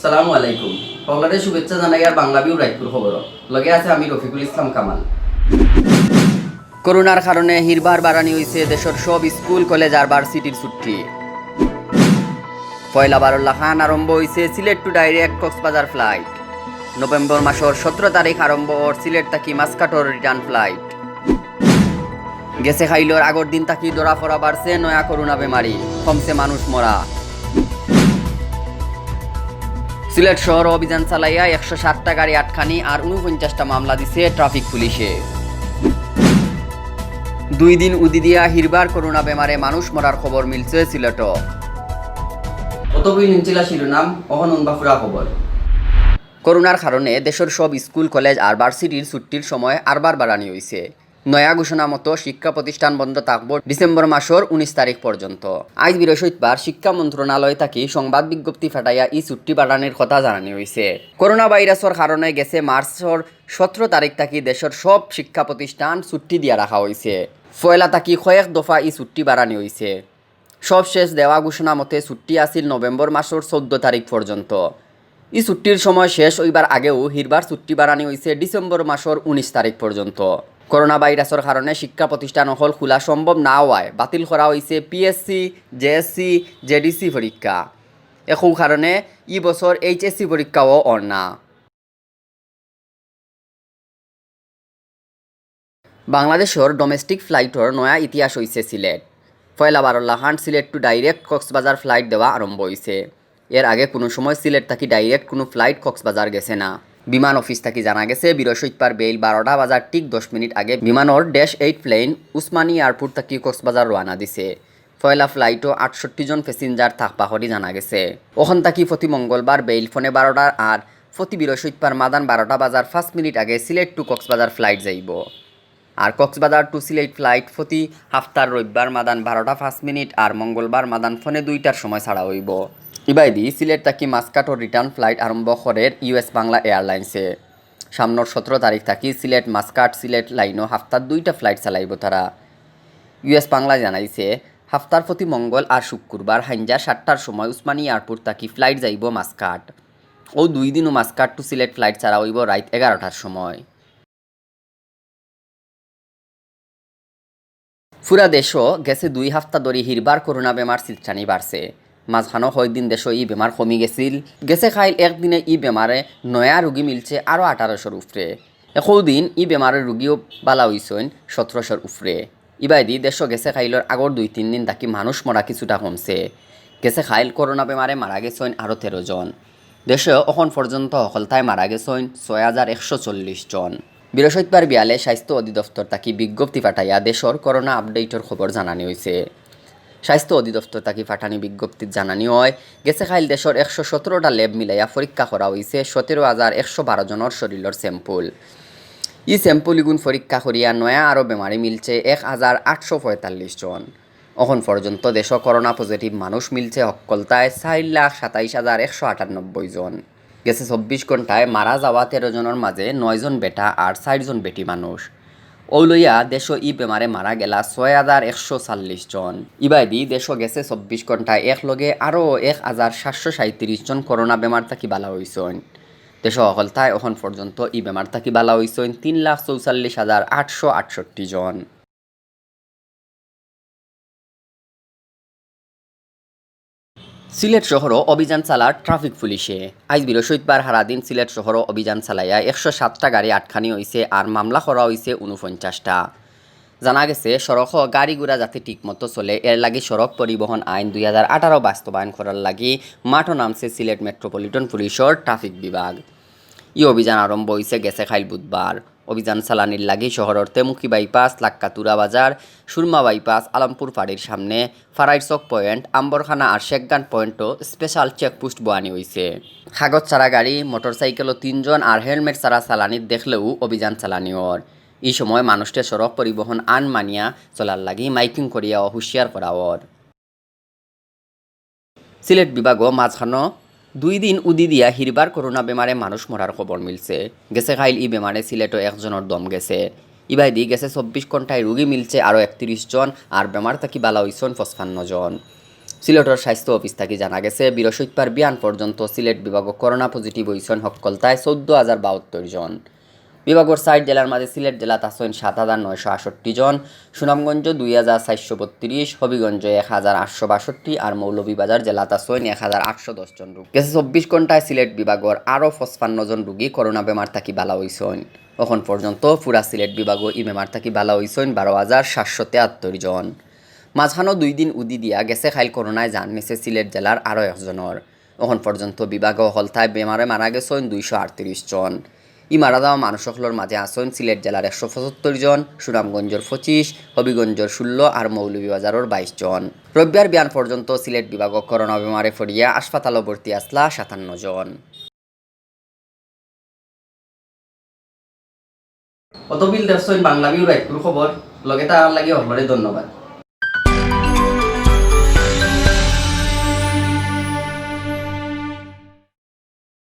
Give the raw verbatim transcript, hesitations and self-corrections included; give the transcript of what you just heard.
আসসালামু আলাইকুম। হকলরে শুভেচ্ছা জানাইয়ার বাংলা ভিউ রায়পুর খবর। লগে আছে আমি রফিকুল ইসলাম কামাল। করোনার কারণে হিরবার বারানি অইছে দেশর সব স্কুল, কলেজ আর ভার্সিটির ছুটি। পয়লা বারর লাখান আরম্ভ অইছে Sylhet to direct Cox's Bazar flight। November মাসর সতরো তারিখ আরম্ভ অর সিলেট থাকি মাসকাটর return flight। গেছে কাইলর আগর দিন থাকি ধরা পড়া বাড়ছে নয়া করোনা বেমারি, কমছে মানুষ মরা। সিলেট শহরো অভিযান চালাইয়া একশো সাতটা গাড়ি আটকানি আর ঊনপঞ্চাশটা মামলা দিছে ট্রাফিক পুলিশে। দুই দিন উদি দিয়া হিরবার করোনা বেমারে মানুষ মরার খবর মিলছে সিলেটো। অতগুইন হুনছিলা শিরোনাম, অখন হুনবা পুরা খবর। করোনার কারণে দেশর সব স্কুল, কলেজ আর ভার্সিটির ছুটির সময় আরবার বাড়ানি অইছে। নয়া ঘোষণা মতো শিক্ষা প্রতিষ্ঠান বন্ধ থাকবো ডিসেম্বর মাসর উনিশ তারিখ পর্যন্ত। আইজ বৃহস্পতিবার শিক্ষা মন্ত্রণালয় থাকি সংবাদ বিজ্ঞপ্তি ফাটাইয়া ই ছুটি বাড়ানির কথা জানানি অইছে। করোনা ভাইরাসর কারণে গেছে মার্চর সতরো তারিখ থাকি দেশর সব শিক্ষা প্রতিষ্ঠান ছুটি দিয়া রাখা অইছে। পয়লা থাকি কয়েক দফা ই ছুটি বাড়ানি অইছে। সব শেষ দেওয়া ঘোষণা মতে ছুটি আছিল নভেম্বর মাসর চৌদ্দ তারিখ পর্যন্ত। ই ছুটির সময় শেষ অইবার আগেউ হিরবার ছুটি বাড়ানি অইছে ডিসেম্বর মাসর উনিশ তারিখ পর্যন্ত। করোনা ভাইরাসর কারণে শিক্ষা প্রতিষ্ঠান অকল খোলা সম্ভব না অওয়ায় বাতিল করা অইছে পিএসসি, জেএসসি, জেডিসি পরীক্ষা। একউ কারণে ই বছর এইচএসসি পরীক্ষাও অর না। বাংলাদেশর ডোমেস্টিক ফ্লাইটর নয়া ইতিহাস অইছে সিলেট। পয়লা বারর লাখান সিলেট to direct কক্সবাজার flight দেওয়া আরম্ভ অইছে। এর আগে কুনু সময় সিলেট থাকি direct কুনু flight কক্সবাজার গেছে না। বিমান অফিস থাকি জানা গেছে, বৃহস্পতিবার বেইল বারোটা বাজার ঠিক দশ মিনিট আগে বিমানর ড্যাশ এইট প্লেন উসমানী এয়ারপোর্ট থাকি কক্সবাজার রওয়ানা দিছে। পয়লা ফ্লাইটো আটষট্টি জন প্যাসেঞ্জার থাকবা করি জানা গেছে। অখান থাকি প্রতি মঙ্গলবার বেইল পনে বারোটার আর প্রতি বৃহস্পতিবার মাদান বারোটা বাজার পাঁচ মিনিট আগে সিলেট to কক্সবাজার ফ্লাইট যাইবো। আর কক্সবাজার to সিলেট ফ্লাইট প্রতি হাফতার রবিবার মাদান বারোটা পাঁচ মিনিট আর মঙ্গলবার মাদান পনে দুইটার সময় ছাড়া অইবো। ইবায়দি সিলেট থাকি মাসকাটর return flight আরম্ভ করের ইউএস বাংলা এয়ারলাইন্সে। সামনর সতরো তারিখ থাকি সিলেট মাসকাট সিলেট লাইনো হাফতার দুইটা ফ্লাইট চালাইবো তারা। ইউএস বাংলায় জানাইছে, হাফতার প্রতি মঙ্গল আর শুক্রবার হাইঞ্জা সাতটার সময় উসমানী এয়ারপোর্ট থাকি ফ্লাইট যাইবো মাসকাট। অউ দুই দিনও মাসকাট to সিলেট ফ্লাইট ছাড়া অইবো রাইত এগারোটার সময়। পুরা দেশো গেছে দুই হাফতা ধরি হিরবার করোনা বেমার ছিলটানি বাড়ছে। মাঝখানো কয়দিন দেশো ই বেমার কমি গেছিল। গেছে কাইল একদিনে ই বেমারে নয়া রুগী মিলছে আরো আঠারোশোর উপরে। একউ দিন ই বেমারর রুগীও বালা অইছইন সতরোশোর উপরে। ইবায়দি দেশো গেছে কাইলর আগর দুই তিন দিন থাকি মানুষ মরা কিছুটা কমছে। গেছে কাইল করোনা বেমারে মারা গেছইন আরো তেরো জন। দেশো অখন পর্যন্ত হকলতায় মারা গেছইন ছয় হাজার একশো চল্লিশ জন। বৃহস্পতিবার বিয়ালে স্বাস্থ্য অধিদপ্তর থাকি বিজ্ঞপ্তি ফাটাইয়া দেশর করোনা আপডেটর খবর জানানি অইছে। স্বাস্থ্য অধিদপ্তর থাকি ফাটানি বিজ্ঞপ্তিত জানানি অয়, গেছে কাইল দেশর একশো সতরোটা ল্যাব মিলাইয়া পরীক্ষা করা অইছে সতেরো হাজার একশো বারো জনর শরীলর স্যাম্পল। ই স্যাম্পল ইগুন পরীক্ষা করিয়া নয়া আরো বেমারি মিলছে এক হাজার আটশো পঁয়তাল্লিশ জন। অখন পর্যন্ত দেশো করোনা পজিটিভ মানুষ মিলছে হকলতায় চাইর লাখ সাতাইশ হাজার একশো আটানব্বই জন। গেছে চব্বিশ ঘন্টায় মারা যাওয়া তেরো জনর মাঝে নয় জন বেটা আর চাইর জন বেটি মানুষ। অউ লইয়া দেশো ই বেমারে মারা গেলা ছয় হাজার একশো চাল্লিশ জন। ইবায়দি দেশো গেছে চব্বিশ ঘন্টায় এক লগে আরো এক হাজার সাতশো সাঁইত্রিশ জন করোনা বেমার থাকি বালা অইছইন। দেশো হকলতায় অখন পর্যন্ত ই বেমার থাকি বালা অইছইন তিন লাখ চৌচল্লিশ হাজার আটশো আটষট্টি জন। সিলেট শহরো অভিযান চালার ট্রাফিক পুলিশে। আইজ বৃহস্পতিবার হারাদিন সিলেট শহরো অভিযান চালাইয়া একশো সাতটা গাড়ি আটকানি অইছে আর মামলা করা অইছে ঊনপঞ্চাশটা। জানা গেছে, সড়কো গাড়ি-ঘোড়া যাতে ঠিকমতো চলে, এর লাগি সড়ক পরিবহন আইন দুই হাজার আঠারো বাস্তবায়ন করার লাগি মাঠো নামছে সিলেট মেট্রোপলিটন পুলিশর ট্রাফিক বিভাগ। ই অভিযান আরম্ভ অইছে গেছে কাইল বুধবার। অভিযান চালানির লাগি শহরর তেমুকি বাইপাস, লাক্কাতুরা বাজার, সুরমা বাইপাস, আলমপুর ফাঁড়ির সামনে, ফারাইর চক পয়েন্ট, আম্বরখানা আর শেখগান পয়েন্টো স্পেশাল চেকপোস্ট বওয়ানি অইছে। কাগজ ছাড়া গাড়ি, মোটরসাইকেলো তিনজন আর হেলমেট ছাড়া চালানিত দেখলেউ অভিযান চালানি অর। ই সময় মানুষরে সড়ক পরিবহন আইন মানিয়া চলার লাগি মাইকিং করিয়াও হুঁশিয়ার করা অর। সিলেট বিভাগো মাঝখানো দুই দিন উদি দিয়া হিরবার করোনা বেমারে মানুষ মরার খবর মিলছে। গেছে কাইল ই বেমারে সিলেটো একজনর দম গেছে। ইবায়দি গেছে চব্বিশ ঘন্টায় রুগী মিলছে আরো একত্রিশ জন, আর বেমার থাকি বালা অইছইন পঁচপান্ন জন। সিলেটর স্বাস্থ্য অফিস থাকি জানা গেছে, বৃহস্পতিবার বিয়ান পর্যন্ত সিলেট বিভাগো করোনা পজিটিভ অইছইন হক্কলতায় চৌদ্দ হাজার বাহাত্তর জন। বিভাগর চাইর জেলার মাঝে সিলেট জেলাত আছইন সাত হাজার নয়শো আটষট্টি জন, সুনামগঞ্জ দুই হাজার চাইরশো বত্রিশ, হবিগঞ্জ এক হাজার আটশো বাষট্টি আর মৌলভীবাজার জেলাত আছইন এক হাজার আটশো দশ জন রোগী। গেছে চব্বিশ ঘন্টায় সিলেট বিভাগর আরও পঁচপান্ন জন রোগী করোনা বেমার থাকি বালা অইছইন। অখন পর্যন্ত পুরা সিলেট বিভাগো ই বেমার থাকি বালা অইছইন বারো হাজার সাতশো তেয়াত্তর জন। মাঝখানো দুই দিন উদি দিয়া গেছে কাইল করোনায় জান নিছে সিলেট জেলার আরও একজনর। অখন পর্যন্ত বিভাগো হক্কলতায় বেমারে মারা গেছইন দুইশো আটত্রিশ জন। ই মারা যাওয়া মানুষ অকলর মাঝে আছইন সিলেট জেলার একশো পঁচাত্তর জন, সুনামগঞ্জর পঁচিশ, হবিগঞ্জর ষোলো আর মৌলভীবাজারর বাইশ জন। রবিবার বিয়ান পর্যন্ত সিলেট বিভাগো করোনা বেমারে পড়িয়া হাসপাতালো ভর্তি আছলা সাতান্ন জন। অতবিল দেখছইন বাংলা ভিউ রাইতকুর খবর, লগে থাকার লাগি হকলরে ধন্যবাদ।